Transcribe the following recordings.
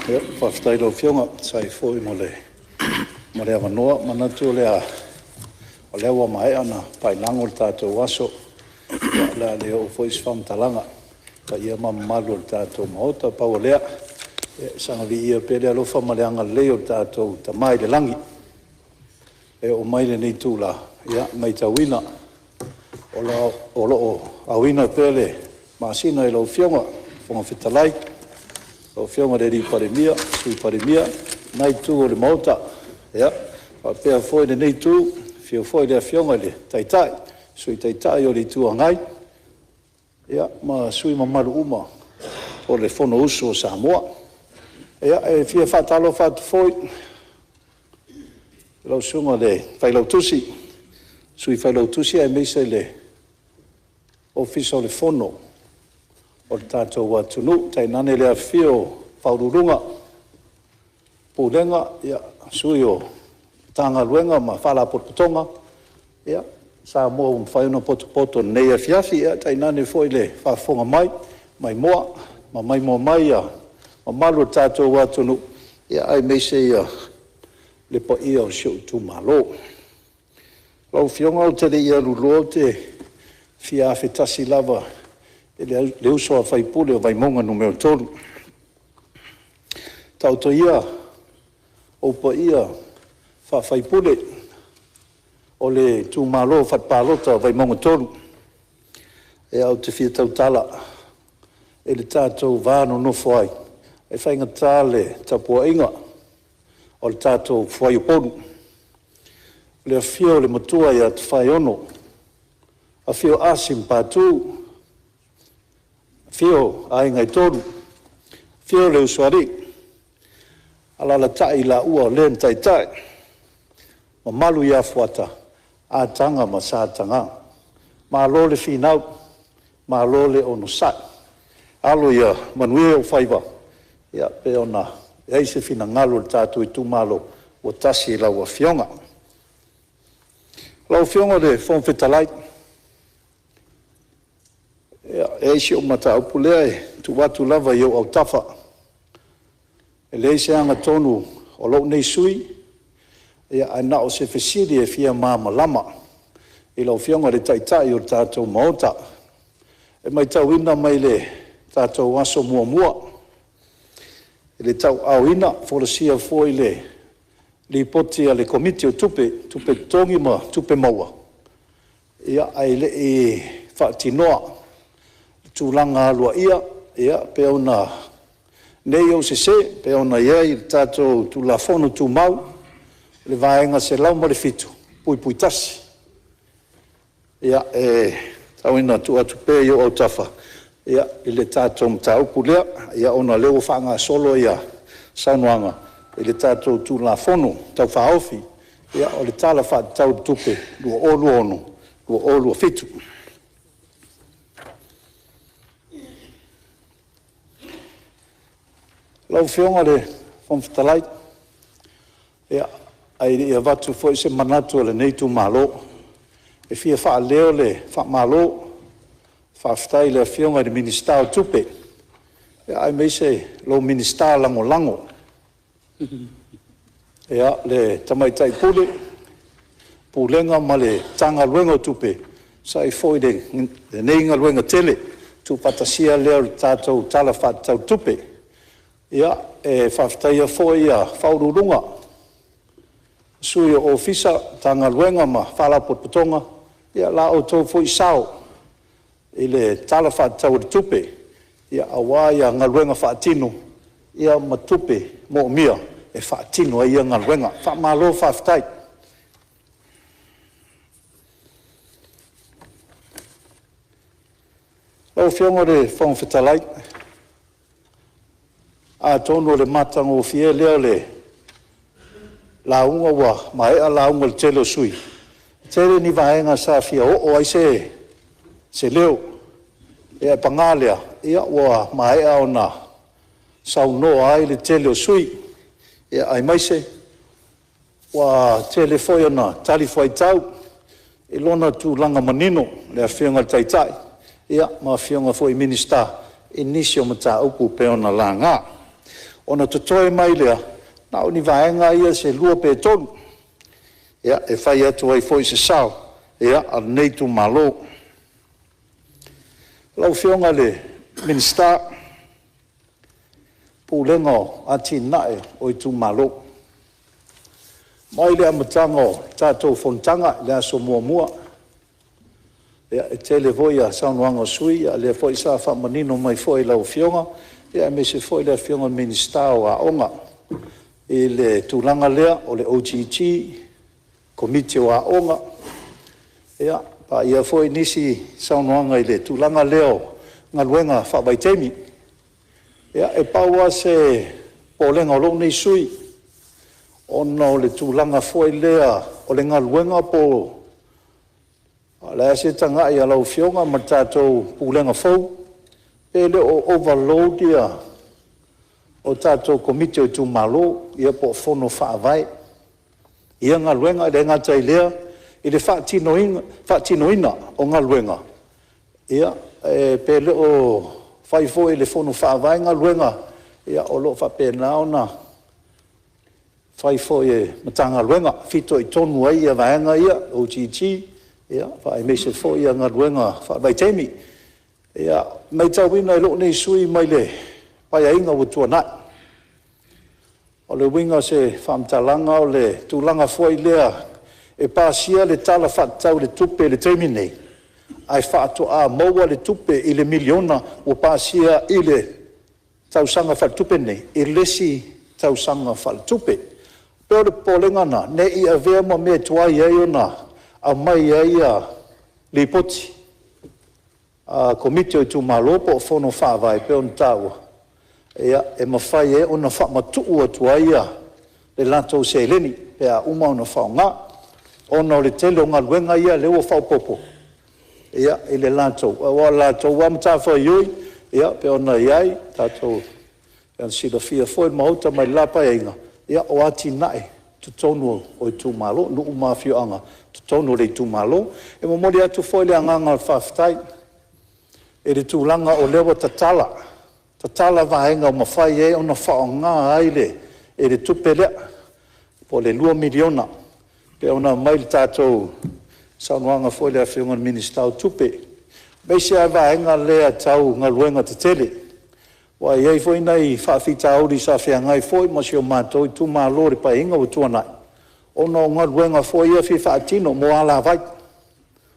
Faafetai i lau Afioga e tusa ai foi ma le avanoa. E manatu o lea ua maea ona paelago le tatou aso, o le a le oo foi se faamatalaga i paia ma mamalu o le tatou Maota. Pau o lea, ia saga viia pea le alofa ma le agalelei o le tatou Tama i le lagi e oo mai i lenei itula, e maitauina o lo o aoina pea le masina e lau Afioga i le Fofoga Fetalai, lau Afioga i le Palemia, Sui Palemia, lena itu o le Maota, faapea foi lenei itu, afio foi le Afioga i le Taitai, Sui Taitai o le Itu Agai ma sui usufono mamalu uma o le Fonousu a Samoa. E fia faatalofa atu foi i lau Susuga i le Failautusi, Sui Failautusi aemaise le Ofisa o le Fono o le tatou atunuu, tainane le afifio o Ofisa Sili o Pulega, Sui o Matagaluega ma Faalapotopotoga Samoa ua mafai ona potopoto i lenei afiafi, ae tainane foi le faafofoga mai maimoa ma maimoa mai le mamalu o le tatou atunuu aemaise le paia o si ou itumalo. Lau Afioga ou te le i aluloa ou te fia afe tasi lava i le uso a sui usufono o Vaimauga 3. Taoto ia ou paia faa-sui usufono o le itumalo faale-palota o Vaimauga 3, ou te fia tautala i le tatou va nonofo ai, e faigata le tapuaiga o le tatou fuaiupolu. I le afio o le Matua ia Tofaeono, afio Asi ma Patu, afio Aiga e Tolu, afio le Usoalii, alaalatai laua o le na taitai, mamalu ia Fuata, Ataga ma Sa Ataga. Malo le finau, malo le onosai. Alo ia manuia ou faiva pei ona i ai se finagalo o le tatou itumalo ua tasi i lau Afioga. Lau Afioga i le Fofoga Fetalai, e i ai si au mataupu lea e tuu atu lava i ou autafa. E leai se agatonu a lou nei sui usufono, ae na o se fesili e fia malamalama i lau Afioga i le Taitai o le tatou Maota. E maitauina mai le tatou aso muamua i le tauaaoina folasia foi le Lipoti a le Komiti o Tupe, Tupe Totogi ma Tupe Maua, ae le i faatinoa i tulaga aloaia pei ona… Ne i ou sese, pei ona i ai le tatou Tulafono Tumau i le Vaega 107(1). E tau ina tuu atu pea i ou autafa i le tatou mataupu lea ona o lea ua faagasolo saunoaga i le tatou Tulafono Tau Faaofi o le Tala Faatatau o le Tupe 2026/2027. Lau Afioga i le Fofoga Fetalai, ae le i avatu foi se manatu o lenei itumalo, e fia faaleo le faamalo, faafetai i le Afioga i le Minisita o Tupe aemaise lou Minisita Lagolago, le Tamaitai Pule, Pulega ma le Matagaluega o Tupe e tusa ai foi o lenei galuega tele, le tuufaatasia lea o le tatou Tala Faatatau o le Tupe. E faafetaia foi Ofisa Sili o Pulega, Sui o Ofisa, Matagaluega ma Faalapotopotoga i la outou foi sao i le Tala Faatatau o le Tupe aua galuega faatino ma tupe moomia e faatino ai ia galuega. Faamalo faafetai. Lau Afioga i le Fofoga Fetalai, atonu o le matagofie lea o le lauga ua maea lauga a le tele o sui usufono, e tele ni vaega sa fia oo i ai se leo, ae paga lea, ua maea ona saunoa ai le tele o sui usufono, aemaise ua tele foi ina talifuaitau i lona tulaga manino le Afioga i le Taitai ma Afioga foi i Minisita i nisi o mataupu pei ona laga. Ona totoe mai lea na o ni vaega ia se lua pe tolu e fai atu ai foi se sao a lenei itumalo. Lau Afioga i le Minisita o le Pulega o Atinae o Itumalo, mai le amataga o le tatou fonotaga i le aso muamua, e tele foi saunoaga a sui usufono, a o lea foi sa faamanino mai foi e lau Afioga aemaise foi le Afioga i le Minisita o Aoga i le tulaga lea o le OGG, Komiti o Aoga, paia foi nisi saunoaga i le tulaga lea o galuega faavaitaimi. Ia, e pau lava se popolega o lou nei sui usufono, ona o le tulaga foi lea o le galuega po o le a se tagai a lau Afioga ma le tatou Pulega fou, pe le o overload tatou Komiti o itumalo po o Fono Faavae i ia galuega. E le gata i lea i le faatinoina o galuega, pe le o fai foi e le Fono Faavae galuega o lo o faapena ona fai foi e Matagaluega, fitoitonu ai vaega ia, OGG aemaise foi galuega faavaitaimi. E maitauina e lou nei sui usufono mai le Paeaiga ua tuanai, o le uiga o se faamatalaga o le tulaga foi lea e pasia le Tala Faatatau o le Tupe i le taimi lenei, ae faatoa maua le tupe i le $1miliona ua pasia i le tausaga faaletupe lenei i le isi tausaga faaletupe. E pei o le popolega lena, ne i avea ma mea tuai ai ona aumai ai Lipoti a Komiti o itumalo po o Fono Faavae e pei ona taua, e mafai ai ona faamatuu atu ai le latou seleni pe a uma ona faaaoga, ona o le tele o galuega ia lea ua faaopoopo i le latou, aua o le latou lava matafaioi e pei ona i ai tatou, pei ona silafia foi e le Maota mai le la Paeaiga, o atinae i totonu o itumalo, nuu ma afioaga i totonu o le itumalo. E momoli atu foi le agaga o le faafetai i le tulaga o lea ua tatala vaega ua mafai ai ona faaaoga ai le tupe lea po o le $2 miliona pei ona aumai i le tatou saunoaga foi a le Afioga i le Minisita o Tupe, aemaise lava le vaega lea tau galuega tetele, aua e i ai foi nai faafitauli sa feagai foi ma si o matou itumalo i le Paeaiga ua tuanai ona o galuega foi ia e fia faatino mo alavai,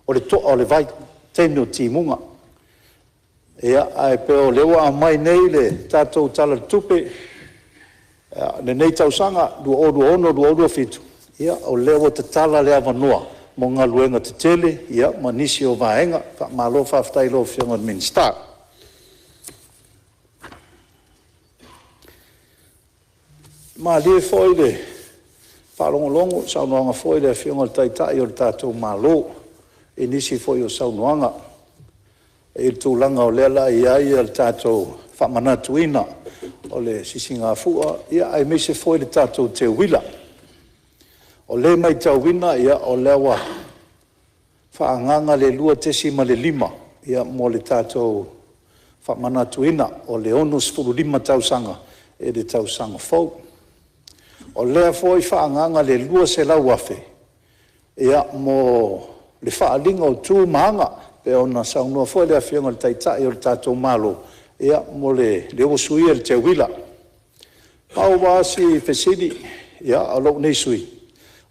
o le to'a o le vai i taimi o timuga. Ae pei o lea ua aumai nei le tatou Tala o le Tupe i lenei tausaga 2026/2027, o lea ua tatala le avanoa mo galuega tetele ma nisi o vaega. Faamalo faafetai i lau Afioga i le Minisita. Malie foi le faalogologo i le saunoaga foi a le Afioga i le Taitai o le tatou Malo i nisi foi o saunoaga i le tulaga o lea o le a i ai le tatou faamanatuina o le Sisigafua aemaise foi le tatou teuila. O lea e maitauina o lea ua faaagaaga le $2.5 mo le tatou faamanatuina o le 65 tausaga i le tausaga fou. O lea foi e faaagaaga le $200,000 mo le faaaliga o tu ma aga pei ona saunoa foi le Afioga i le Taitai o le tatou Malo, lea ua suia le teuila. Pau lava si fesili a lou nei sui usufono,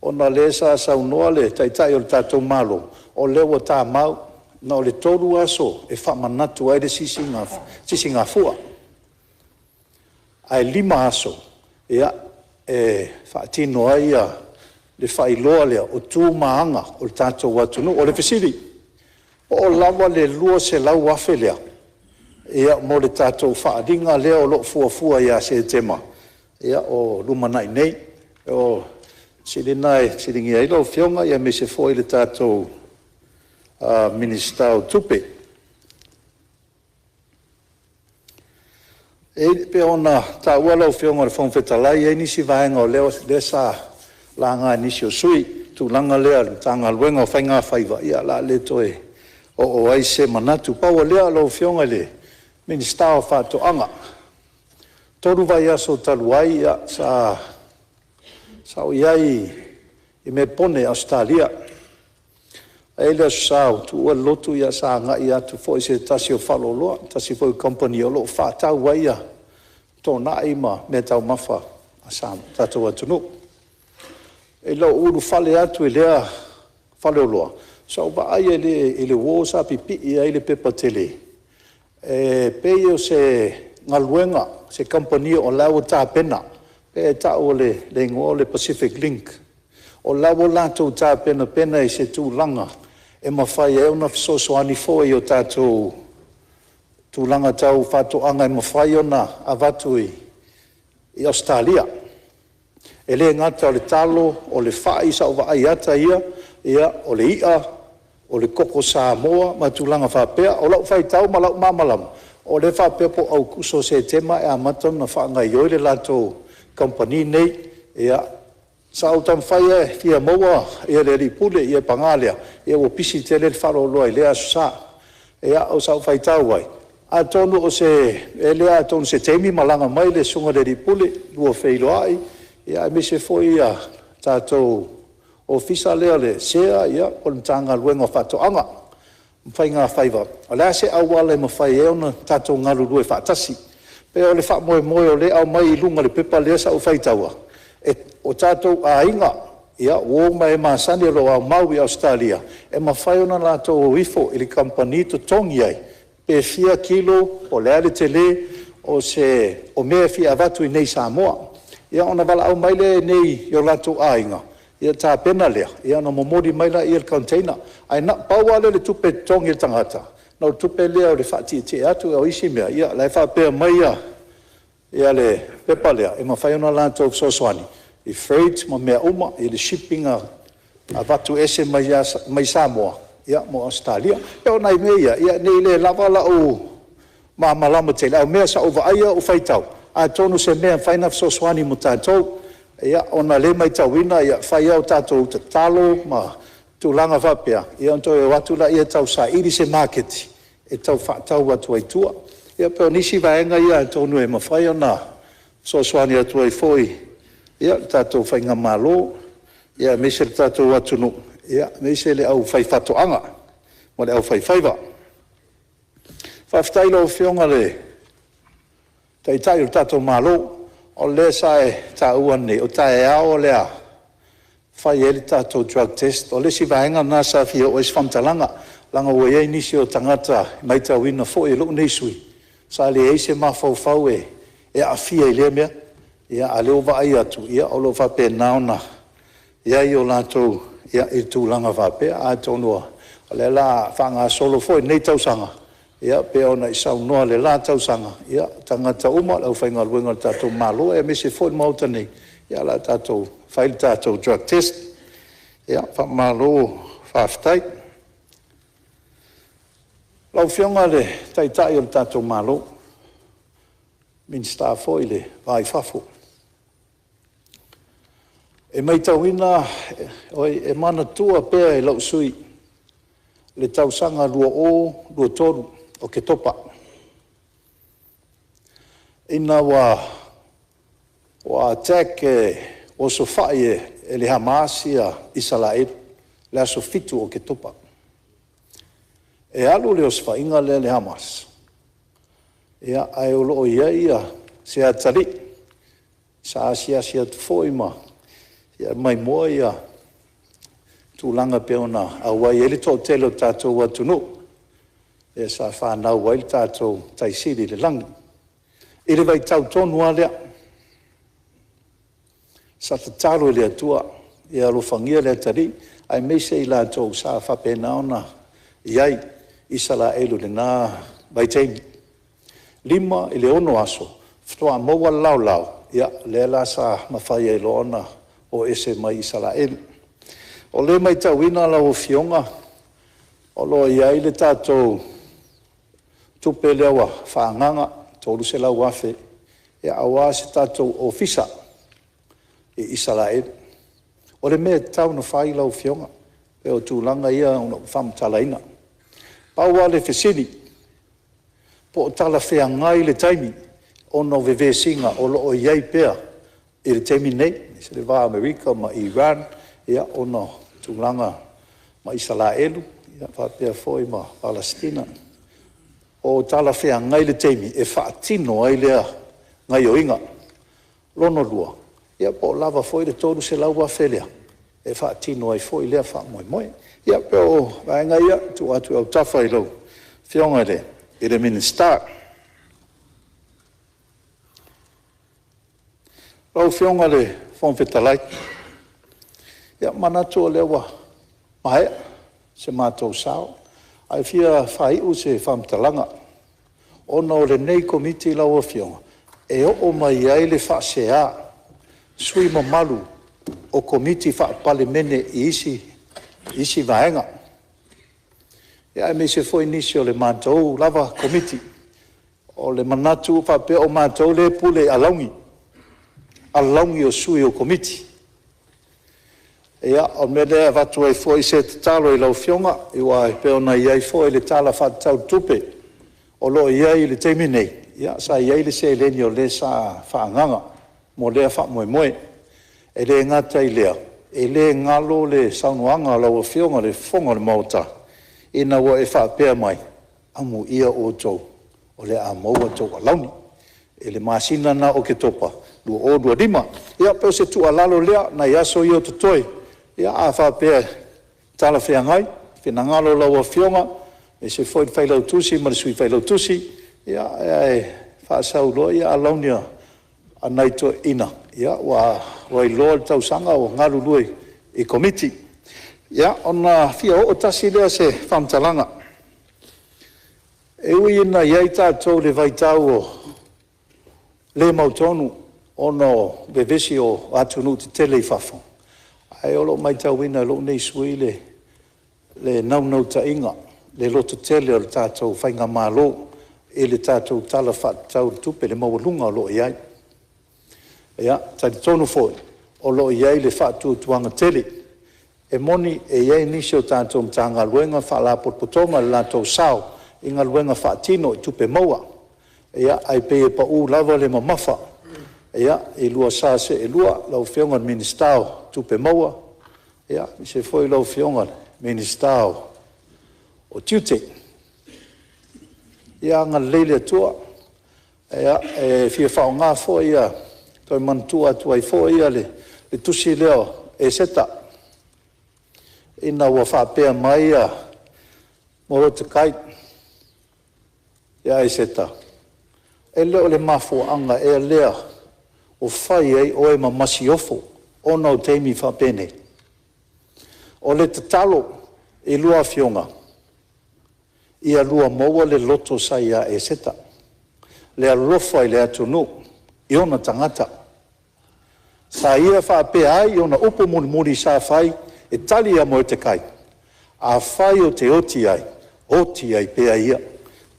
ona o lea sa saunoa le Taitai o le tatou Malo o lea ua tamau na o le tolu aso e faamanatu ai le Sisigafua, ae 5 aso e faatino ai le faailoa lea o tu ma aga o le tatou atunuu. O le fesili; po o lava le $200,000 lea mo le tatou faaaliga lea o lo o fuafua ia Setema o lumanai nei? O le fesili lena e fesiligia ai lau Afioga aemaise foi le tatou Minisita o Tupe. E pei ona taua lau Afioga i le Fofoga Fetalai, e i ai nisi vaega o lea sa laga e nisi o sui usufono, le tulaga lea i le Matagaluega o Faiga Faiva, ia o le a le toe oo i ai se manatu. Pau o lea lau Afioga i le Minisita o Faatoaga, 3 vaiaso talu ai sa ou i ai i Melepone i Ausetalia. E i ai le Aso Sa ua tuua le lotu sa agai atu foi i se tasi o faleoloa, se tasi foi o kamupani o lo o faatau ai toonai ma meataumafa a le tatou atunuu. Ina ua ou ulufale atu i lea faleoloa, sa ou vaai i le uo sa pipii ai le pepa tele, e pei o se galuega a se kamupani o la e ua tapena, e tau o le igoa o le Pacific Link. O la e ua latou tapenapena i se tulaga e mafai ai ona fesoasoani foi i tatou tulaga tau faatoaga e mafai ona avatu i Ausetalia. E le gata o le talo, o le fai, sa ou vaai i ata ia, o le i'a, o le koko Samoa ma tulaga faapea. O lau faitau ma lou malamalama, o lea e faapea po o Aokuso o Setema e amata ona faagaoioi le latou kamupani lenei. Ia, sa ou taumafai lava e fia maua le alii Pule, ae paga lea, ua pisi tele le faleoloa i lea Aso Sa. Ia, o sau faitau ai, atonu o se mea lea atonu o se taimi malaga mai le susuga i le alii Pule lua feiloai, aemaise foi le tatou Ofisa lea o le SEA po o le Matagaluega o Faatoaga ma Faigafaiva, o le a se auala e mafai ai ona tatou galulue faatasi. E pei o le faamoemoe o lea e aumai i luga o le pepa lea sa ou faitaua, o tatou aiga, uo ma e masani o lo o aumau i Ausetalia, e mafai ona latou o ifo i le kamupani totogi ai pe fia kilo po o le a le tele o mea e fia avatu i inei i Samoa. Ia ona valaau mai lea i inei i o latou aiga ona tapena lea ona momoli mai lea i le container. Ae pau lava lea o le tupe e totogi e le tagata, na o le tupe lea o le faatietie atu, a o isi mea, o la e faapea mai le pepa lea, e mafai ona latou fesoasoani i freight ma mea uma i le shipping e avatu ese mai Samoa mo Ausetalia. E pei o nai mea ia, ne i le lava lou malamalama tele, a o mea sa ou vaaia ou faitau, atonu o se mea e mafai ona fesoasoani mo tatou, ona o lea e matauina e fai lava tatou uta talo ma tulaga faapea, ia ona toe o atu lea e tausaili se maketi e tau faatau atu ai i tua. Ia pei o nisi vaega ia atonu e mafai ona fesoasoani atu ai foi le tatou faigamalo aemaise le tatou atunuu, aemaise le aufaifaatoaga ma le aufaifaiva. Faafetai i lau Afioga i le Taitai o le tatou Malo, o lea sa e taua nei o taeao o le a fai ai le tatou drug test. O le isi vaega lena sa fia oo i ai se faamatalaga, leaga ua i ai nisi o tagata e matauina foi e lou nei sui usufono sa leai se mafaufau e aafia i lea mea, a o lea ua vaai atu o lo o faapena ona i ai o latou i tulaga faapea. Atonu o lea o le a faagasolo foi i lenei tausaga pei ona e saunoa i le la tausaga, o tagata uma, o le aufaigaluega a le tatou Malo aemaise foi le Maota nei, o le a tatou fai le tatou drug test. Faamalo faafetai. Lau Afioga i le Taitai o le tatou Malo, Minisita foi o le Va i Fafo, e matauina, e manatua pea e lou sui usufono le tausaga 2023 Oketopa, ina ua attack, osofai e le Hamas Isaraelu i le aso 7 o Oketopa. E alu le osofaiga lea a le Hamas, ae o lo o i ai se atalii sa asiasi atu foi ma maimoa tulaga e pei ona auai ai le toatele o le tatou atunuu, lea sa fanau ai le tatou Tai Sili i le Lagi. I le vaitau tonu lava lea, sa tatalo i le Atua ia alofagia le atalii aemaise i latou sa faapena ona i ai i Isaraelu i lena vaitaimi. E 5 i le 6 aso faatoa maua le laolao, lea la sa mafai ai loa ona o ese mai Isaraelu. O lea e matauina lau Afioga o lo o i ai le tatou tupe lea ua faaagaaga, e $300,000 aua se tatou Ofisa i Isaraelu. O le mea e tatau ona fai lau Afioga, pei o tulaga ia na ou faamatalaina. Pau lava le fesili, po o talafeagai le taimi? ona o vevesiga o lo o i ai pea i le taimi lenei, aemaise le va o Amerika ma Iran ona o tulaga ma Isaraelu faapea foi ma Palesitina. Po o talafeagai le taimi e faatino ai lea gaoioiga. Lona lua, po o lava foi le $300,000 lea e faatino ai foi lea faamoemoe. Ia pei o vaega ia e tuu atu i autafa i lau Afioga i le Minisita. Lau Afioga i le Fofoga Fetalai, ia, e manatu o lea ua maea se matou sao, ae fia faaiu se faamatalaga, ona o lenei Komiti lau Afioga, e oo mai ai le faasea a sui usufono mamalu o Komiti Faa-Palemene i isi vaega, aemaise foi nisi o le matou lava Komiti. O le manatu faapea o matou lea e pule i alauni, alauni o sui o Komiti. Ia, o le mea lea e avatu ai foi se tatalo i lau Afioga, aua e pei ona i ai foi le Tala Faatatau o le Tupe o lo o i ai i le taimi nei, sa i ai le seleni o lea sa faaagaaga mo lea faamoemoe. E le gata i lea, e le galo le saunoaga a lau Afioga i le Fofoga o le Maota ina ua e faapea mai, amuia outou o le a maua a outou alauni i le masina lena o Oketopa 2025. Ia pei o se tuualalo lea i nai aso ia o totoe, a faapea e talafeagai finagalo o lau Afioga aemaise foi le Failautusi ma le Sui Failautusi, ae faasau loa alauni a nai toeaiina ua iloa le tausaga o galulue i Komiti. Ia, ona fia oo tasi lea o se faamatalaga. E ui ina i ai tatou i le vaitau le mautonu ona o vevesi o atunuu tetele i fafo, ae o lo o matauina e lou nei sui usufono le naunautaiga, le lototele o le tatou faigamalo i le tatou Tala Faatatau o le Tupe, le maualuga o lo o i ai. E talitonu foi o lo o i ai le faatuatuaga tele. E moni e i ai nisi o tatou Matagaluega ma Faalapotopotoga i le latou sao i galuega faatino i tupe maua, ae pei e pau lava le mamafa i lua sa seelua lau Afioga i le Minisita o Tupe Maua aemaise foi lau Afioga i le Minisita o Tiute. Ia agalelei le Atua. E fia faaaoga foi e toe manatua atu ai foi le tusi lea o Eseta ina ua faapea mai Molotakai ia Eseta, “E le o le mafuaaga ea lea ua fai ai oe ma masiofo ona o taimi faapenei?” O le tatalo i a oulua Afioga, ia lua maua le loto sa ia Eseta, le alofa i le atunuu i ona tagata. Sa ia faapea ai i ona upu mulimuli sa fai e tali ia Moretekai, “Afai ou te oti ai, oti ai pea ia.”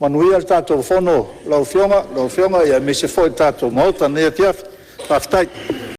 Manuia le tatou Fono lau Afioga, aemaise foi le tatou Maota i lenei afiafi. Faafetai.